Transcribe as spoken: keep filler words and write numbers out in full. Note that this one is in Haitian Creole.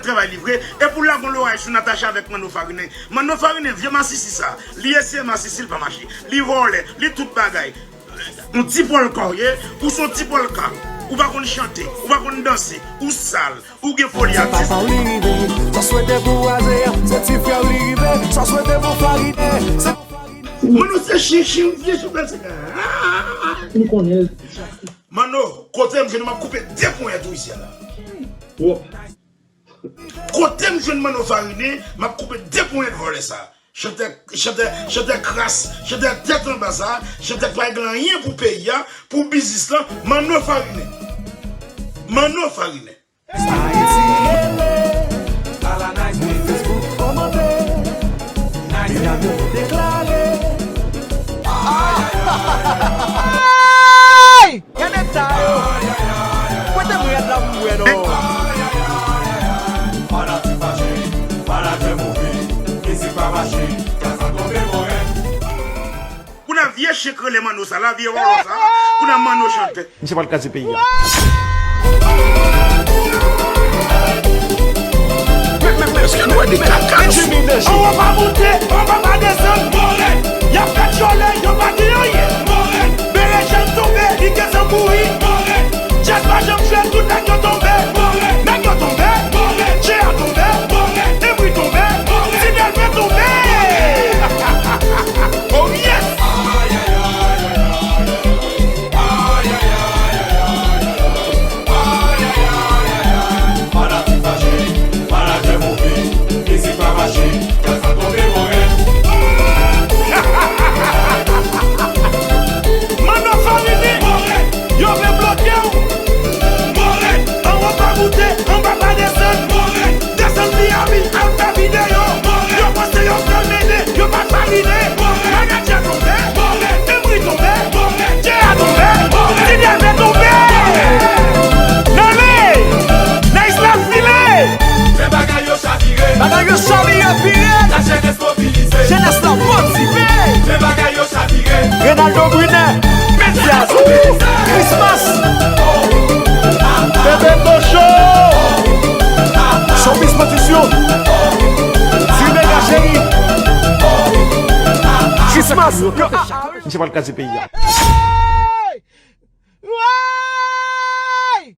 travay li vre. E pou lagon loray sou Natacha avèk Manno Farinen. Manno Farinen, vye masisi sa. Li eseye masisi, li pa mache. Li vòlè, li tout bagay. Yon ti pòlka w ye, ou se yon ti pòlka. Ou pa konn chante, ou pa konn danse, ou sal, ou gen foli atis. Papa w li rive, sa swete pou Azea, se ti frè w li rive, sa swete pou Farine, se pou Farine. Manno se chen, chen, vye chen bèl se ka. M konnen l. Manno, kote m jwenn m ap koupe de ponyèt ou isi a la. Wop. Kote m jwenn Manno Farine, m ap koupe de ponyèt vòlè sa. Chantè, chantè, chantè kras, chantè tèt anba sa, chantè k pa regle anyen pou peyi a, pou biznis lan, Manno Farine. Manno Farine. Ayiti rele, ala Nice Boy Facebook kòmante, Nice Boy deklare. Ay! Gade sa yo! Kote m rèd la pou m wè non? Fanatik fache, fanatik move, mizik pa mache, kasa tonbe move. Kounye a vye chen k rele Manno sa la, vye vòlò sa, kounye a Manno chantè. Misye pral kraze peyi a. Èske nou wè de kaka? Anwo pa moute, anba pa desann. Y ap fè tchòlè, yo pa di anyen. Berejèn tonbe, li gentan mouri. Djaz pa janm jwe, tout nèg yo tonbe. Nèg yo tonbe. Dje a tonbe. Ebri tonbe. Ti Dèlve tonbe. Oh yes! Fanatik fache, fanatik move, mizik pa mache, kasa tonbe move. Manno Farine, yo vle bloke w. Anwo pa moute, anba pa desann. Desann Miami, al fè videyo. Yo panse yo pral mennen, yo pa pral mennen. Manadjè tonbe, Henry tonbe, J A tonbe, Ti Dèlve tonbe. Nale, Nice la file. Men bagay yo chavire. Bagay yo chavire, pire. La jenès mobilize. Jenès la motive. Men bagay yo chavire. Renaldo Brunet, Metiaz, Christmas, Bebe Cochon, Showbiz Production, Zimega Chéri, Christmas. Misye pral kraze peyi a.